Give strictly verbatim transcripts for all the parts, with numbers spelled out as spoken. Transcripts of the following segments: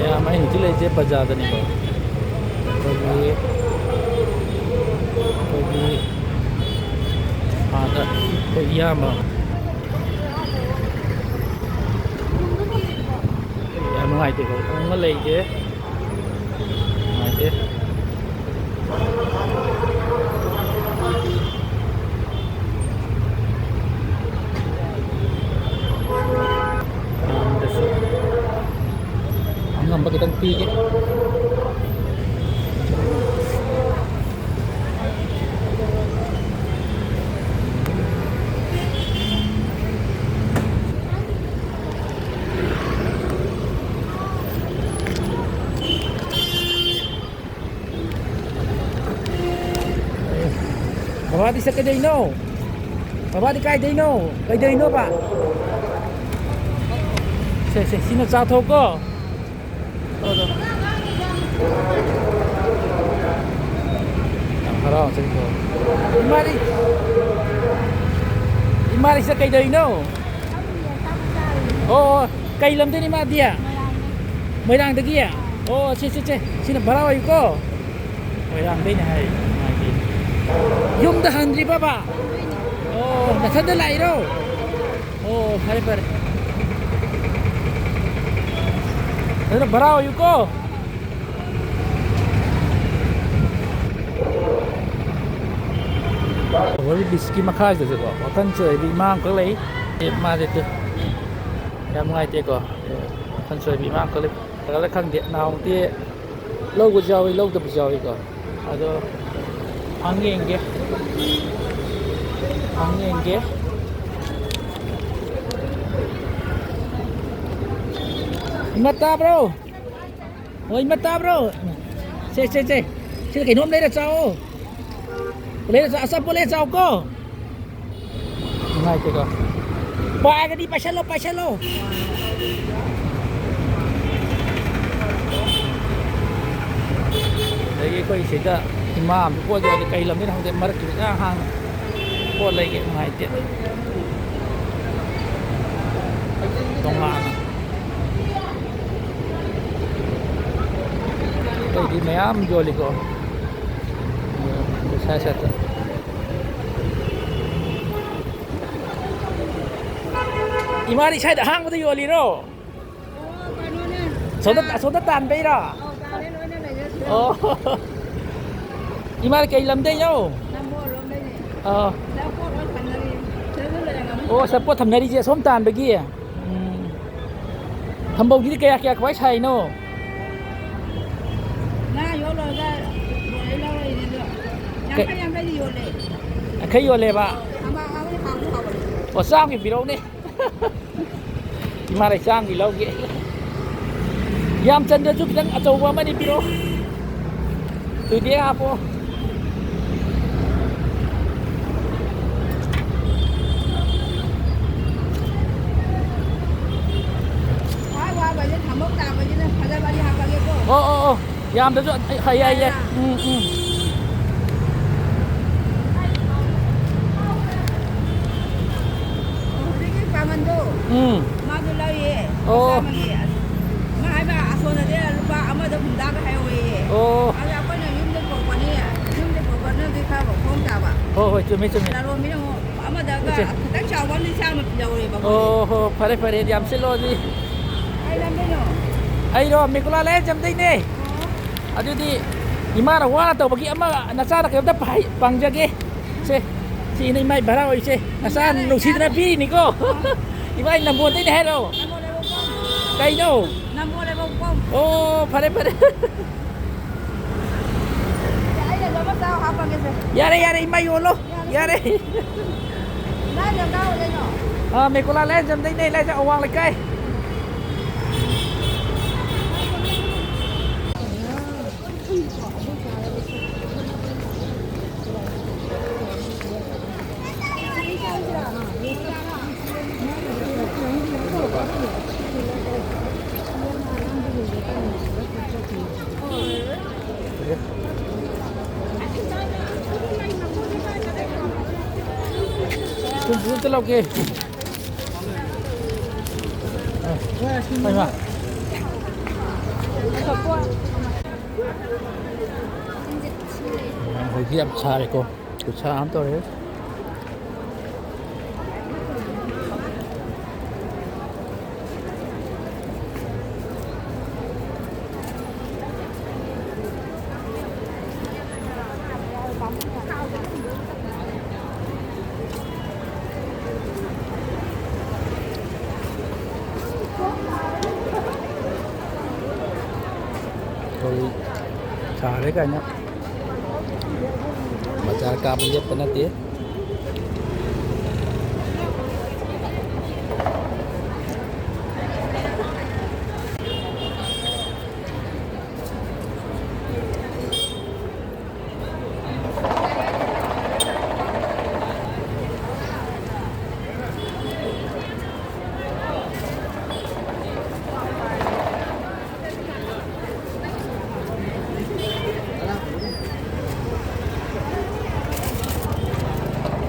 ꯃꯌꯥꯝ, ꯑꯩ ꯍꯧꯖꯤꯛ ꯂꯩꯔꯤꯁꯦ ꯕꯖꯥꯔꯗꯅꯤꯀꯣ꯫ ꯑꯩꯈꯣꯏꯒꯤ, ꯑꯩꯈꯣꯏꯒꯤ ꯑꯥꯗ ꯑꯩꯈꯣꯏ ꯏꯌꯥꯝꯕ, ꯌꯥꯝ ꯅꯨꯡꯉꯥꯏꯇꯦꯀꯣ, ꯎꯪꯉ ꯂꯩꯔꯤꯁꯦ꯫ ꯅꯨꯡꯉꯥꯏꯇꯦ꯫ ꯃꯌꯥꯝꯗꯁꯨ ꯑꯉꯝꯕ ꯈꯤꯇꯪ ꯄꯤꯒꯦ꯫ ꯕꯕꯥꯗꯤ ꯁꯦ ꯀꯩꯗꯧꯅꯣ? ꯕꯕꯥꯗꯤ ꯀꯥꯏꯗꯩꯅꯣ? ꯀꯩꯗꯧꯅꯣꯕ? ꯁꯦ, ꯁꯦ, ꯁꯤꯅ ꯆꯥꯊꯣꯛꯀꯣ꯫ ꯇꯧꯔꯣ, ꯇꯧꯔꯣ꯫ ꯌꯥꯝ ꯍꯔꯥꯎ ꯆꯠꯈ꯭ꯔꯦ꯫ ꯏꯃꯥꯗꯤ, ꯏꯃꯥꯗꯤ ꯁꯤꯗ ꯀꯩꯗꯧꯔꯤꯅꯣ? ꯑꯣ, ꯑꯣ, ꯀꯩ ꯂꯝꯗꯩꯅꯣ ꯏꯃꯥꯗꯤ? ꯃꯣꯏꯔꯥꯡꯗꯒꯤ? ꯑꯣ, ꯁꯦ, ꯁꯦ, ꯁꯦ, ꯁꯤꯅ ꯚꯔꯥ ꯑꯣꯏꯌꯨꯀꯣ꯫ ꯃꯣꯏꯔꯥꯡꯗꯩꯅꯦ ꯍꯥꯏ, ꯃꯥꯗꯤ꯫ ꯌꯨꯝꯗ ꯍꯟꯗ꯭ꯔꯤꯕꯕ? ꯑꯣ, ꯅꯊꯟꯗ ꯂꯥꯛꯏꯔꯣ? ꯑꯣ, ꯐꯔꯦ, ꯐꯔꯦ꯫ ꯑꯗꯨꯅ ꯚꯔꯥ ꯑꯣꯏꯌꯨꯀꯣ꯫ ꯑꯣꯚꯔ ꯕ꯭ꯔꯤꯖꯀꯤ ꯃꯈꯥꯁꯤꯗꯁꯨꯀꯣ, ꯋꯥꯈꯜ ꯆꯣꯏꯕꯤ ꯏꯃꯥ ꯑꯃꯈꯛ ꯂꯩ꯫ ꯑꯦ, ꯃꯥꯁꯦ ꯇꯨ, ꯌꯥꯝ ꯅꯨꯡꯉꯥꯏꯇꯦꯀꯣ꯫ ꯋꯥꯈꯜ ꯆꯣꯏꯕꯤ ꯏꯃꯥ ꯑꯃꯈꯛ ꯂꯩ꯫ ꯈꯪꯗꯦ, ꯅꯍꯥꯟꯃꯨꯛꯇꯤ ꯂꯧꯕꯁꯨ ꯌꯥꯎꯏ, ꯂꯧꯗꯕꯁꯨ ꯌꯥꯎꯏꯀꯣ꯫ ꯑꯗꯣ ꯍꯪ ꯌꯦꯡꯒꯦ꯫ ꯍꯪ ꯌꯦꯡꯒꯦ꯫ ꯏꯃꯥ ꯇꯥꯕ꯭ꯔꯣ? ꯍꯣꯏ, ꯏꯃꯥ ꯇꯥꯕ꯭ꯔꯣ? ꯁꯦ, ꯁꯦ, ꯁꯦ꯫ ꯁꯤꯗ ꯀꯩꯅꯣꯝ ꯂꯩꯔ ꯆꯥꯎꯑꯣ꯫ ꯂꯩꯔ ꯆꯥ-, ꯑꯆꯥꯄꯣꯠ ꯂꯩꯔ ꯆꯥꯎꯀꯣ꯫ ꯅꯨꯡꯉꯥꯏꯇꯦꯀꯣ꯫ ꯄꯥꯏꯒꯗꯤ ꯄꯥꯏꯁꯜꯂꯣ, ꯄꯥꯏꯁꯜꯂꯣ꯫ ꯑꯗꯒꯤ ꯑꯩꯈꯣꯏ ꯁꯤꯗ ꯏꯃꯥ ꯑꯃꯁꯨ ꯄꯣꯠ ꯌꯣꯜꯂꯤ, ꯀꯩ ꯂꯝꯗꯩꯅꯣ ꯈꯪꯗꯦ, ꯃꯔꯛꯀꯤ ꯏꯍꯥꯡ ꯍꯥꯡꯅ ꯄꯣꯠ ꯂꯩꯒꯦ, ꯅꯨꯡꯉꯥꯏꯇꯦ꯫ ꯇꯣꯉꯥꯟꯅ꯫ ꯃꯌꯥꯝ ꯌꯣꯜꯂꯤꯀꯣ꯫ ꯁꯥꯏ ꯁꯥꯏꯗ꯫ ꯏꯃꯥꯗꯤ ꯁ꯭ꯋꯥꯏꯗ ꯑꯍꯥꯡꯕꯗ ꯌꯣꯜꯂꯤꯔꯣ? ꯑꯣ, ꯀꯩꯅꯣꯅꯦ꯫ ꯑꯁꯣꯝꯗ, ꯑꯁꯣꯝꯗ ꯇꯥꯟꯕꯩꯔꯣ? ꯑꯧ, ꯇꯥꯜꯂꯦ, ꯂꯣꯏꯅ ꯂꯩꯔꯦ ꯁꯤꯗ꯫ ꯑꯣ꯫ ꯏꯃꯥ ꯀꯩ ꯂꯝꯗꯩꯅꯣ? ꯅꯝꯕꯣꯜ ꯂꯣꯝꯗꯩꯅꯦ꯫ ꯑꯥ꯫ ꯁꯤꯗ ꯄꯣꯠ ꯂꯣꯏ ꯊꯝꯅꯔꯤ꯫ ꯁꯤꯗꯁꯨ ꯂꯩꯔꯝꯒꯅꯤ꯫ ꯑꯣ, ꯁꯤꯗ ꯄꯣꯠ ꯊꯝꯅꯔꯤꯁꯦ ꯑꯁꯣꯝ ꯇꯥꯟꯕꯒꯤ? ꯎꯝ꯫ ꯊꯝꯕꯧꯁꯤꯗꯤ ꯀꯌꯥ ꯀꯌꯥ ꯀꯃꯥꯏ ꯁꯥꯏꯅꯣ? ꯉꯥ ꯌꯣꯜꯂꯨꯔꯒ ꯂꯧꯔꯛꯏꯅꯦ ꯑꯗꯣ꯫ ꯀꯩ-, ꯌꯥꯡꯈꯩ ꯌꯥꯡꯈꯩꯗꯤ ꯌꯣꯜꯂꯦ꯫ ꯌꯥꯡꯈꯩ ꯌꯣꯜꯂꯦꯕ? ꯊꯝꯕꯧ ꯍꯥꯎꯕꯅꯤ, ꯍꯥꯎꯁꯨ ꯍꯥꯎꯕꯅꯤ꯫ ꯑꯣ, ꯆꯥꯝꯃꯒꯤ ꯄꯤꯔꯛꯎꯅꯦ꯫ ꯏꯃꯥ ꯂꯩ ꯆꯥꯝꯒꯤ ꯂꯧꯒꯦ꯫ ꯌꯥꯝ ꯆꯟꯗ꯭ꯔꯁꯨ ꯈꯤꯇꯪ ꯑꯆꯧꯕ ꯑꯃꯅꯤ ꯄꯤꯔꯛꯑꯣ꯫ ꯊꯣꯏꯕꯤ ꯍꯥꯞꯄꯣ꯫ ꯈ꯭ꯋꯥꯏ ꯋꯥꯕꯁꯦ ꯊꯝꯕꯧ ꯇꯥꯕꯁꯤꯅ ꯐꯖꯕ ꯑꯅꯤ ꯍꯥꯞꯄꯒꯦꯀꯣ꯫ ꯑꯣ, ꯑꯣ, ꯑꯣ꯫ ꯌꯥꯝꯗ꯭ꯔꯁꯨ, ꯑ, ꯌꯥꯏ, ꯌꯥꯏ꯫ ꯎꯝ, ꯎꯝ꯫ ꯍꯧꯖꯤꯛꯀꯤ ꯄꯥꯡꯒꯟꯗꯣ, ꯎꯝ꯫ ꯃꯥꯁꯨ ꯂꯧꯏꯌꯦ, ꯑꯣ꯫ ꯆꯥꯝꯃꯒꯤ꯫ ꯃꯥ ꯍꯥꯏꯕ ꯑꯁꯣꯝꯗꯗꯤ ꯂꯨꯄꯥ ꯑꯃꯗ ꯍꯨꯝꯗ꯭ꯔꯥꯒ ꯍꯥꯏꯍꯧꯋꯦꯌꯦ꯫ ꯑꯣ꯫ ꯑꯗ ꯑꯩꯈꯣꯏꯅ ꯌꯨꯝꯗ ꯄꯨꯔꯛꯄꯅꯤ, ꯌꯨꯝꯗ ꯄꯨꯔꯛꯄꯅꯗꯤ ꯈꯔ ꯍꯣꯡ ꯇꯥꯕ꯫ ꯍꯣꯏ, ꯍꯣꯏ, ꯆꯨꯝꯃꯤ, ꯆꯨꯝꯃꯤ꯫ ꯂꯂꯣꯟꯕꯤꯅ ꯑꯃꯨꯛ ꯑꯃꯗꯒ ꯏꯆꯦ꯫ ꯈꯤꯇꯪ ꯆꯥꯎꯕ ꯑꯃꯗꯤ ꯆꯥꯝꯃ ꯄꯤꯍꯧꯔꯦꯕ ꯃꯣꯏꯗꯤ꯫ ꯑꯣ ꯍꯣ, ꯐꯔꯦ, ꯐꯔꯦ, ꯌꯥꯝ ꯁꯤꯠꯂꯣ ꯑꯗꯨꯗꯤ꯫ ꯀꯩ ꯂꯝꯗꯩꯅꯣ? ꯑꯩꯔꯣ, ꯃꯦꯀꯨꯂꯥ ꯂꯥꯏꯌꯥꯟꯖꯝꯗꯩꯅꯦ꯫ ꯑꯣ꯫ ꯑꯗꯨꯗꯤ ꯏꯃꯥꯅ ꯋꯥꯅ ꯇꯧꯕꯒꯤ ꯑꯃ ꯅꯆꯥꯅ ꯀꯩꯅꯣꯝꯇ ꯄꯥꯏ-, ꯄꯥꯡꯖꯒꯦ꯫ ꯁꯦ, ꯁꯤꯅ ꯏꯃꯥꯏ ꯚꯔꯥ ꯑꯣꯏꯁꯦ꯫ ꯅꯆꯥ ꯌꯥꯔꯦ, ꯅꯨꯡꯁꯤꯗꯅ ꯌꯥꯔꯦ꯫ ꯄꯤꯔꯤꯅꯤꯀꯣ꯫ ꯏꯃꯥꯏ ꯅꯝꯕꯣꯟꯗꯩꯅꯦ ꯍꯥꯏꯔꯣ? ꯅꯝꯕꯣꯜ ꯂꯩꯕꯥꯛꯄꯝ꯫ ꯀꯩꯅꯣ? ꯅꯝꯕꯣꯜ ꯂꯩꯕꯥꯛꯄꯝ꯫ ꯑꯣ, ꯐꯔꯦ, ꯐꯔꯦ꯫ ꯑꯩꯅꯁꯨ ꯑꯃ ꯆꯥꯎ ꯍꯥꯞꯄꯒꯦꯁꯦ꯫ ꯌꯥꯔꯦ, ꯌꯥꯔꯦ, ꯏꯃꯥ ꯌꯣꯜꯂꯣ꯫ ꯌꯥꯔꯦ꯫ ꯌꯥꯔꯦ꯫ ꯂꯥꯏꯖꯝ ꯀꯥꯏ ꯑꯣꯏꯗꯣꯏꯅꯣ? ꯑꯥ, ꯃꯦꯀꯨꯂꯥ ꯂꯥꯏꯖꯝꯗꯩꯅꯦ, ꯂꯥꯏꯖꯝ ꯑꯋꯥꯡ ꯂꯩꯀꯥꯏ꯫ ꯍꯨꯝꯐꯨ ꯑꯝꯇ ꯂꯧꯒꯦ꯫ ꯑ, ꯍꯣꯏ, ꯃꯥ꯫ ꯍꯧꯖꯤꯛ ꯌꯥꯝ ꯁꯥꯔꯦꯀꯣ, ꯈꯨꯠꯁꯥ ꯑꯃ ꯇꯧꯔꯦ꯫ ꯑꯩꯈꯣꯏ ꯁꯥꯔꯦ ꯀꯥꯏꯅ ꯕꯖꯥꯔ ꯀꯥꯕ ꯂꯦꯞꯄ ꯅꯠꯇꯦ꯫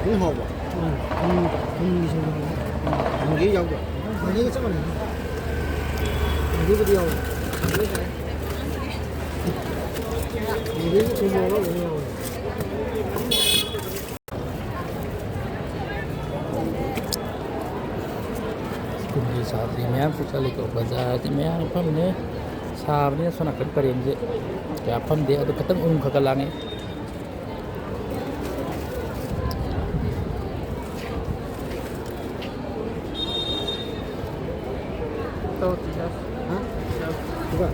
ꯑꯗꯨꯝ ꯍꯥꯎꯕ꯭ꯔꯣ? ꯎꯝ, ꯊꯨꯝ, ꯊꯨꯝꯒꯤꯁꯨ ꯍꯥꯎꯕ꯫ ꯃꯪꯒꯦ ꯌꯥꯎꯕ꯭ꯔꯣ? ꯃꯪꯒꯦꯒ ꯆꯞ ꯃꯥꯟꯅꯩ꯫ ꯃꯪꯒꯦꯕꯨꯗꯤ ꯌꯥꯎꯋꯦ꯫ ꯃꯪꯒꯦꯁꯨ ꯊꯨꯝ ꯃꯣꯔꯣꯛ ꯂꯣꯏꯅ ꯌꯥꯎꯋꯦ꯫ ꯁ꯭ꯀꯨꯜꯒꯤ ꯁꯥꯇ꯭ꯔ ꯃꯌꯥꯝꯁꯨ ꯆꯠꯂꯤꯀꯣ, ꯕꯖꯥꯔꯗꯤ ꯃꯌꯥꯝ ꯃꯐꯝꯅꯦ꯫ ꯁꯥꯕꯅꯤꯅ ꯁꯣꯝ ꯅꯥꯀꯟ ꯄꯔꯦꯡꯁꯦ ꯀꯌꯥ ꯐꯝꯗꯦ, ꯑꯗꯨ ꯈꯤꯇꯪ ꯎꯔꯨꯝ ꯈꯔ ꯈꯔ ꯂꯥꯡꯉꯦ꯫ ꯍꯥ? ꯁꯤꯒ?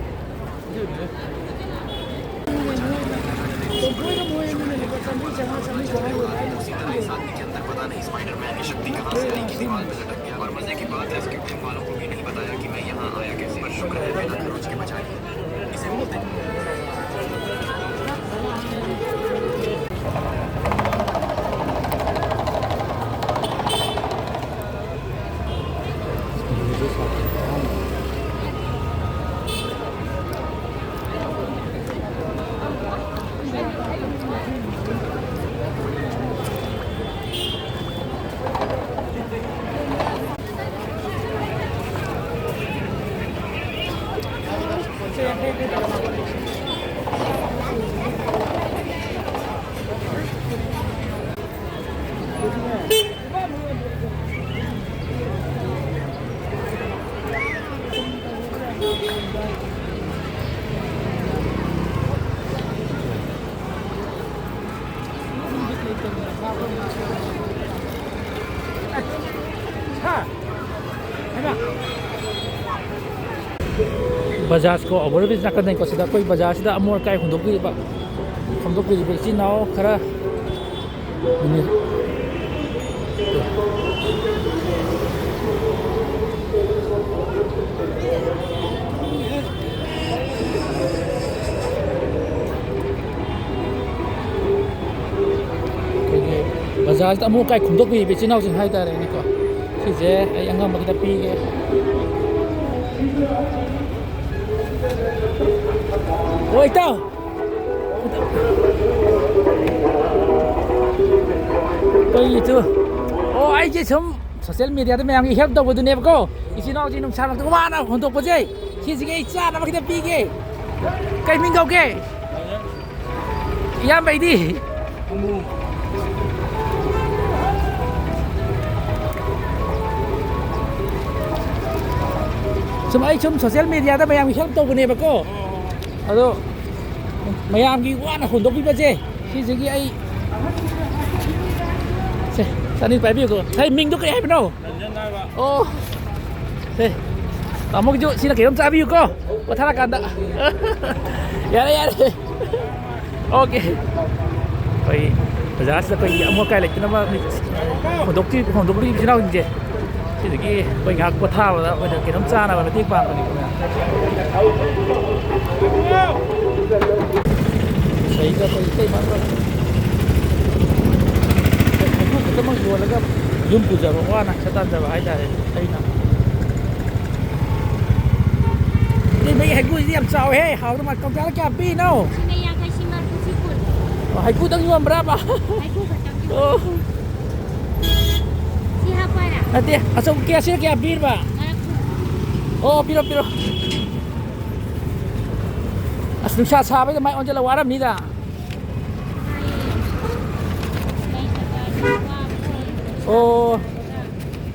ꯕꯖꯥꯖ ꯀꯣ, over bridge ꯅꯥꯀꯟꯗꯩꯀꯣ, ꯁꯤꯗ ꯑꯩꯈꯣꯏ ꯕꯖꯥꯔꯁꯤꯗ ꯑꯃꯣꯠ ꯑꯀꯥꯏ ꯍꯨꯟꯗꯣꯛꯄꯤꯔꯤꯕ, ꯍꯨꯟꯗꯣꯛꯄꯤꯔꯤꯕ ꯏꯆꯤꯟ ꯏꯅꯥꯎ ꯈꯔ ꯃꯤꯅꯤꯠ꯫ ꯑꯩꯈꯣꯏꯒꯤ ꯕꯖꯥꯔꯁꯤꯗ ꯑꯃꯣꯠ ꯑꯀꯥꯏ ꯈꯨꯟꯗꯣꯛꯄꯤꯔꯤꯕ ꯏꯆꯤꯟ ꯏꯅꯥꯎꯁꯤꯡ ꯍꯥꯏꯇꯥꯔꯦꯅꯦꯀꯣ꯫ ꯁꯤꯁꯦ ꯑꯩ ꯑꯉꯝꯕ ꯈꯤꯇ ꯄꯤꯒꯦ꯫ ꯑꯣ, ꯏꯇꯥꯎ! ꯑꯩꯈꯣꯏꯒꯤꯁꯨ, ꯑꯣ, ꯑꯩꯁꯦ ꯁꯨꯝ ꯁꯣꯁꯤꯌꯦꯜ ꯃꯦꯗꯤꯌꯥꯗ ꯃꯌꯥꯝꯒꯤ ꯍꯦꯜꯞ ꯇꯧꯕꯗꯨꯅꯦꯕꯀꯣ꯫ ꯏꯆꯤꯟ ꯏꯅꯥꯎꯁꯤ ꯅꯨꯡꯁꯥ ꯃꯔꯛꯇ ꯋꯥꯅ ꯍꯣꯟꯗꯣꯛꯄꯁꯦ, ꯁꯤꯁꯤꯒꯤ ꯑꯩ ꯆꯥꯅꯕ ꯈꯤꯇ ꯄꯤꯒꯦ꯫ ꯀꯩ ꯃꯤꯡ ꯀꯧꯒꯦ? ꯏꯌꯥꯝꯕꯩꯗꯤ? ꯁꯨꯝ, ꯑꯩ ꯁꯨꯝ ꯁꯣꯁꯤꯌꯦꯜ ꯃꯦꯗꯤꯌꯥꯗ ꯃꯌꯥꯝꯒꯤ ꯍꯦꯜꯞ ꯇꯧꯕꯅꯦꯕꯀꯣ꯫ ꯑꯗꯣ ꯃꯌꯥꯝꯒꯤ ꯋꯥꯅ ꯍꯣꯟꯗꯣꯛꯄꯤꯕꯁꯦ, ꯁꯤꯁꯤꯒꯤ ꯑꯩ, ꯁꯦ, ꯆꯅꯤ ꯄꯥꯏꯕꯤꯌꯨꯀꯣ꯫ ꯁꯥꯏ, ꯃꯤꯡꯗꯣ ꯀꯩ ꯍꯥꯏꯕꯅꯣ? ꯔꯟꯖꯟ ꯍꯥꯏꯕ꯫ ꯑꯣ, ꯁꯦ, ꯇꯥꯃꯣꯒꯤꯁꯨ ꯁꯤꯅ ꯀꯩꯅꯣꯝ ꯆꯥꯕꯤꯌꯨꯀꯣ, ꯄꯣꯊꯥꯔꯀꯥꯟꯗ꯫ ꯌꯥꯔꯦ, ꯌꯥꯔꯦ꯫ ꯑꯣꯀꯦ꯫ ꯑꯩꯈꯣꯏ ꯕꯖꯥꯔꯁꯤꯗ ꯑꯩꯈꯣꯏꯒꯤ ꯑꯃꯣꯠ ꯑꯀꯥꯏ ꯂꯩꯇꯅꯕ ꯍꯣꯟꯗꯣꯛꯇꯤ-, ꯍꯣꯟꯗꯣꯛꯄꯤꯔꯤꯕ ꯏꯆꯤꯟ ꯏꯅꯥꯎꯁꯤꯡꯁꯦ꯫ ꯁꯤꯗꯒꯤ ꯑꯩꯈꯣꯏ ꯉꯥꯏꯍꯥꯛ ꯄꯣꯊꯥꯕꯗ ꯑꯩꯈꯣꯏꯗ ꯀꯩꯅꯣꯝ ꯆꯥꯅꯕ ꯃꯇꯦꯡ ꯄꯥꯡꯕꯅꯤ꯫ ꯁꯤꯗꯩꯗ ꯑꯩꯈꯣꯏ ꯏꯇꯩꯃ ꯑꯃ ꯍꯩꯀ꯭ꯔꯨ ꯈꯛꯇꯃꯛ ꯌꯣꯜꯂꯒ ꯌꯨꯝ ꯄꯨꯖꯕ, ꯋꯥꯅ ꯄꯩꯁꯥ ꯇꯥꯟꯖꯕ ꯍꯥꯏꯇꯥꯔꯦ ꯑꯩꯅ꯫ ꯏꯇꯩꯃꯒꯤ ꯍꯩꯀ꯭ꯔꯨꯁꯤꯗꯤ ꯌꯥꯝ ꯆꯥꯎꯋꯦꯍꯦ, ꯍꯥꯎꯗꯧ ꯃꯥꯜꯂꯦ꯫ ꯀꯧꯇꯥꯗ ꯀꯌꯥ ꯄꯤꯔꯤꯅꯣ? ꯁꯤꯅ ꯌꯥꯡꯈꯩ, ꯁꯤ ꯃꯔꯐꯨ, ꯁꯤ ꯀꯨꯟ꯫ ꯑꯣ, ꯍꯩꯀ꯭ꯔꯨꯗꯪ ꯌꯣꯟꯕ꯭ꯔꯕ? ꯍꯩꯀ꯭ꯔꯨ ꯈꯛꯇꯪ ꯌꯣꯟꯕ꯫ ꯑꯣ꯫ ꯁꯤ ꯍꯥꯞꯄꯔꯥ? ꯅꯠꯇꯦ, ꯑꯆꯧꯕ ꯀꯌꯥ, ꯁꯤꯅ ꯀꯌꯥ ꯄꯤꯔꯤꯕ? ꯃꯔꯐꯨ꯫ ꯑꯣ, ꯄꯤꯔꯣ, ꯄꯤꯔꯣ꯫ ꯑꯁ, ꯅꯨꯡꯁꯥ ꯁꯥꯕꯁꯤꯗ ꯃꯥꯏ ꯑꯣꯟꯁꯤꯜꯂ ꯋꯥꯔꯝꯅꯤꯗ꯫ ꯑꯣ,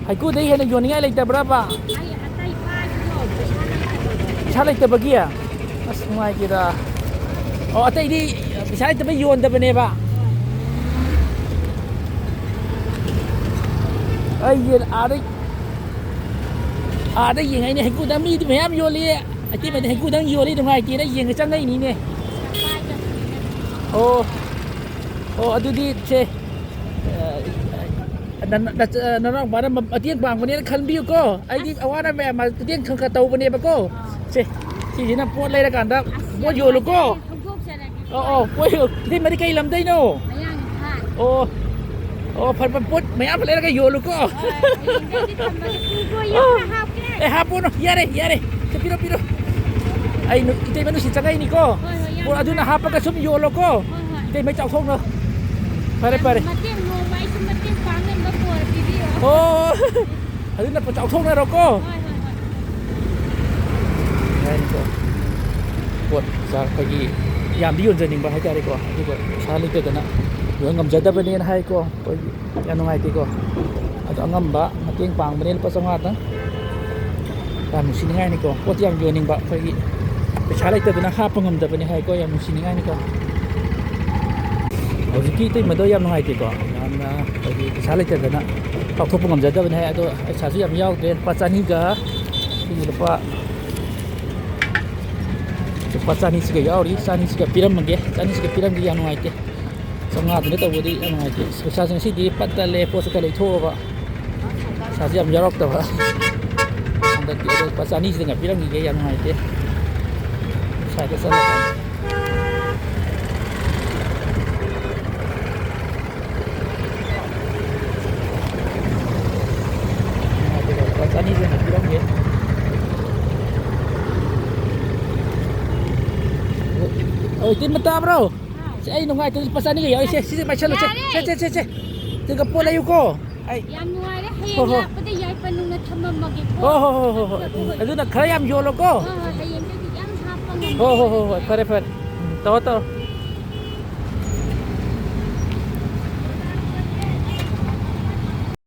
ꯍꯩꯀ꯭ꯔꯨꯗꯩ ꯍꯦꯟꯅ ꯌꯣꯟꯅꯤꯡꯉꯥꯏ ꯂꯩꯇꯕ꯭ꯔꯕ? ꯑꯩ ꯑꯇꯩ ꯄꯥꯏꯕꯗꯣ ꯄꯩꯁꯥ ꯂꯩꯇꯕ꯫ ꯄꯩꯁꯥ ꯂꯩꯇꯕꯒꯤ? ꯑꯁ, ꯅꯨꯡꯉꯥꯏꯇꯦꯗ꯫ ꯑꯣ, ꯑꯇꯩꯗꯤ ꯄꯩꯁꯥ ꯂꯩꯇꯕ ꯌꯣꯟꯗꯕꯅꯦꯕ? ꯑꯩꯁꯦ ꯑꯥꯗ, ꯑꯥꯗ ꯌꯦꯡꯉꯩꯅꯦ, ꯍꯩꯀꯨꯗ ꯃꯤꯗꯤ ꯃꯌꯥꯝ ꯌꯣꯜꯂꯤ꯫ ꯑꯇꯩꯃꯗꯤ ꯍꯩꯀꯨꯗꯪ ꯌꯣꯜꯂꯤ, ꯅꯨꯡꯉꯥꯏꯇꯦꯅ ꯌꯦꯡꯉ ꯆꯪꯉꯛꯏꯅꯤꯅꯦ꯫ ꯑꯣ, ꯑꯣ, ꯑꯗꯨꯗꯤ ꯁꯦ, ꯑ, ꯅ-, ꯅ-, ꯅꯅꯥꯎꯄꯥꯅ ꯃ-, ꯃꯇꯦꯡ ꯄꯥꯡꯕꯅꯦꯅ ꯈꯟꯕꯤꯌꯨꯀꯣ꯫ ꯑꯩꯗꯤ ꯑꯁ꯫ ꯑꯋꯥ ꯑꯅꯥ ꯃꯌꯥꯝ ꯃꯇꯦꯡ ꯈꯔ ꯈꯔ ꯇꯧꯕꯅꯦꯕꯀꯣ꯫ ꯑꯥ꯫ ꯁꯦ, ꯁꯤꯁꯤꯅ ꯄꯣꯠ ꯂꯩꯔꯀꯥꯟꯗ ꯑꯁ, ꯄꯣꯠ ꯌꯥꯝ ꯌꯣꯜꯂꯨꯀꯣ꯫ ꯅꯨꯡꯉꯥꯏꯖꯔꯦ꯫ ꯍꯧꯗꯣꯛꯆꯔꯒꯦ꯫ ꯑꯣ, ꯑꯣ, ꯄꯣꯠ ꯌꯣ-, ꯏꯇꯩꯃꯗꯤ ꯀꯩ ꯂꯝꯗꯩꯅꯣ? ꯃꯌꯥꯡ ꯏꯝꯐꯥꯜ꯫ ꯑꯣ, ꯑꯣ, ꯐꯔꯦ, ꯐꯔꯦ, ꯄꯣꯠ ꯃꯌꯥꯝ ꯂꯩꯔꯒ ꯌꯣꯜꯂꯨꯀꯣ꯫ ꯍꯣꯏ, ꯍꯣꯏ, ꯍꯌꯦꯡꯗꯩꯗꯤ ꯊꯝꯃꯒꯦ꯫ ꯄꯨꯀꯣ, ꯌꯥꯝꯅ ꯍꯥꯞꯀꯦ꯫ ꯑꯦ, ꯍꯥꯞꯄꯨꯅꯨ, ꯌꯥꯔꯦ, ꯌꯥꯔꯦ꯫ ꯁꯦ, ꯄꯤꯔꯣ, ꯄꯤꯔꯣ꯫ ꯑꯩ ꯅꯨ-, ꯏꯇꯩꯃ ꯅꯨꯡꯁꯤ ꯆꯪꯉꯛꯏꯅꯤꯀꯣ꯫ ꯍꯣꯏ, ꯍꯣꯏ, ꯌꯥꯝ ꯄꯣꯠ ꯑꯗꯨꯅ ꯅꯨꯡꯉꯥꯏꯔꯦ꯫ ꯍꯥꯞꯄꯒ ꯁꯨꯝ ꯌꯣꯜꯂꯣꯀꯣ꯫ ꯍꯣꯏ, ꯍꯣꯏ꯫ ꯏꯇꯩꯃ ꯆꯥꯎꯊꯣꯛꯅ꯫ ꯐꯔꯦ, ꯌꯥꯝ ꯐꯔꯦ꯫ ꯃꯇꯦꯡ ꯅꯣꯡꯃ ꯑꯩꯁꯨ ꯃꯇꯦꯡ ꯄꯥꯡ ꯉꯝꯕ ꯄꯣꯔ ꯄꯤꯕꯤꯌꯣ꯫ ꯑꯣ, ꯑꯗꯨꯅ ꯄꯣꯠ ꯆꯥꯎꯊꯣꯛꯅꯔꯣꯀꯣ꯫ ꯍꯣꯏ, ꯍꯣꯏ, ꯍꯣꯏ꯫ ꯌꯥꯏꯀꯣ꯫ ꯄꯣꯠ ꯆꯥ ꯑꯩꯈꯣꯏꯒꯤ ꯌꯥꯝꯗꯤ ꯌꯣꯟꯖꯅꯤꯡꯕ ꯍꯥꯏꯇꯥꯔꯦꯀꯣ, ꯑꯗꯨꯒ ꯄꯩꯁꯥ ꯂꯩꯇꯗꯅ ꯌꯣꯟ ꯉꯝꯖꯗꯕꯅꯦꯅ ꯍꯥꯏꯀꯣ꯫ ꯑꯩꯈꯣꯏꯒꯤ ꯌꯥꯝ ꯅꯨꯡꯉꯥꯏꯇꯦꯀꯣ꯫ ꯑꯗꯣ ꯑꯉꯝꯕ ꯃꯇꯦꯡ ꯄꯥꯡꯕꯅꯦ, ꯂꯨꯄꯥ ꯆꯥꯝꯃꯉꯥꯗꯪ꯫ ꯌꯥꯝ ꯅꯨꯡꯁꯤꯅꯤꯡꯉꯥꯏꯅꯤꯀꯣ꯫ ꯄꯣꯠꯇꯤ ꯌꯥꯝ ꯌꯣꯟꯅꯤꯡꯕ, ꯑꯩꯈꯣꯏꯒꯤ ꯄꯩꯁꯥ ꯂꯩꯇꯗꯅ ꯍꯥꯞꯄ ꯉꯝꯗꯕꯅꯦ ꯍꯥꯏꯀꯣ꯫ ꯌꯥꯝ ꯅꯨꯡꯁꯤꯅꯤꯡꯉꯥꯏꯅꯤꯀꯣ꯫ ꯍꯧꯖꯤꯛꯀꯤ ꯏꯇꯩꯃꯗꯣ ꯌꯥꯝ ꯅꯨꯡꯉꯥꯏꯇꯦꯀꯣ꯫ ꯌꯥꯝꯅ ꯑꯩꯈꯣꯏꯒꯤ ꯄꯩꯁꯥ ꯂꯩꯇꯗꯅ ꯂꯧꯊꯣꯛꯄ ꯉꯝꯖꯗꯕꯅꯦ ꯍꯥꯏ꯫ ꯑꯗꯣ ꯄꯩꯁꯥꯁꯨ ꯌꯥꯝ ꯌꯥꯎꯗ꯭ꯔꯦ꯫ ꯂꯨꯄꯥ ꯆꯅꯤꯒ, ꯁꯤꯒꯤ ꯂꯨꯄꯥ, ꯂꯨꯄꯥ ꯆꯅꯤꯁꯤꯒ ꯌꯥꯎꯔꯤ꯫ ꯆꯅꯤꯁꯤꯒ ꯄꯤꯔꯝꯃꯒꯦ꯫ ꯆꯅꯤꯁꯤꯒ ꯄꯤꯔꯝꯒꯦ꯫ ꯌꯥꯝ ꯅꯨꯡꯉꯥꯏꯇꯦ꯫ ꯆꯥꯝꯃꯉꯥꯗꯨꯅ ꯇꯧꯕꯗꯤ ꯌꯥꯝ ꯅꯨꯡꯉꯥꯏꯇꯦ꯫ ꯄꯩꯁꯥꯁꯦ ꯉꯁꯤꯗꯤ ꯄꯠ ꯇꯠꯂꯦ, ꯄꯣꯠꯁꯨ ꯈꯔ ꯂꯩꯊꯣꯛꯑꯕ꯫ ꯄꯩꯁꯥꯁꯦ ꯌꯥꯝ ꯌꯥꯎꯔꯛꯇꯕ꯫ ꯍꯟꯗꯛꯇꯤ ꯑꯗꯣ ꯂꯨꯄꯥ ꯆꯅꯤꯁꯤꯗꯪ ꯄꯤꯔꯝꯈꯤꯒꯦ, ꯌꯥꯝ ꯅꯨꯡꯉꯥꯏꯇꯦ꯫ ꯄꯩꯁꯥꯗꯣ ꯆꯠꯂꯀꯥꯟꯗ꯫ ꯂꯨꯄꯥ ꯆꯅꯤꯁꯤꯗꯪ ꯄꯤꯔꯝꯒꯦ꯫ ꯑꯣ, ꯏꯇꯩꯃ ꯇꯥꯕ꯭ꯔꯣ? ꯁꯦ, ꯑꯩ ꯅꯨꯡꯉꯥꯏꯇ꯭ꯔꯗꯤ ꯂꯨꯄꯥ ꯆꯅꯤꯒ ꯌꯥꯎꯔꯤꯁꯦ꯫ ꯁꯤꯁꯦ ꯄꯥꯏꯁꯜꯂꯨꯁꯦ꯫ ꯌꯥꯔꯦ꯫ ꯁꯦ, ꯁꯦ, ꯁꯦ, ꯁꯦ꯫ ꯁꯤꯒ ꯄꯣꯠ ꯂꯩꯌꯨꯀꯣ꯫ ꯑꯩ ꯌꯥꯝ ꯅꯨꯡꯉꯥꯏꯔꯦ꯫ ꯍꯣ, ꯍꯌꯦꯡ ꯍꯣ꯫ ꯂꯥꯛꯄꯗ ꯌꯥꯏꯄꯟ ꯅꯨꯡꯅ ꯊꯝꯃꯝꯃꯒꯦꯀꯣ꯫ ꯍꯣ, ꯍꯣ, ꯍꯣ, ꯍꯣ, ꯍꯣ꯫ ꯍꯣꯏ, ꯍꯣꯏ꯫ ꯑꯗꯨꯅ ꯈꯔ ꯌꯥꯝ ꯌꯣꯜꯂꯣꯀꯣ꯫ ꯍꯣꯏ, ꯍꯣꯏ, ꯍꯌꯦꯡꯗꯒꯤꯗꯤ ꯌꯥꯝ ꯍꯥꯞꯄ ꯍꯣ, ꯍꯣ, ꯉꯝꯃꯒꯦ꯫ ꯍꯣ, ꯍꯣꯏ꯫ ꯐꯔꯦ, ꯐꯔꯦ꯫ ꯎꯝ, ꯇꯧꯔꯣ, ꯇꯧꯔꯣ꯫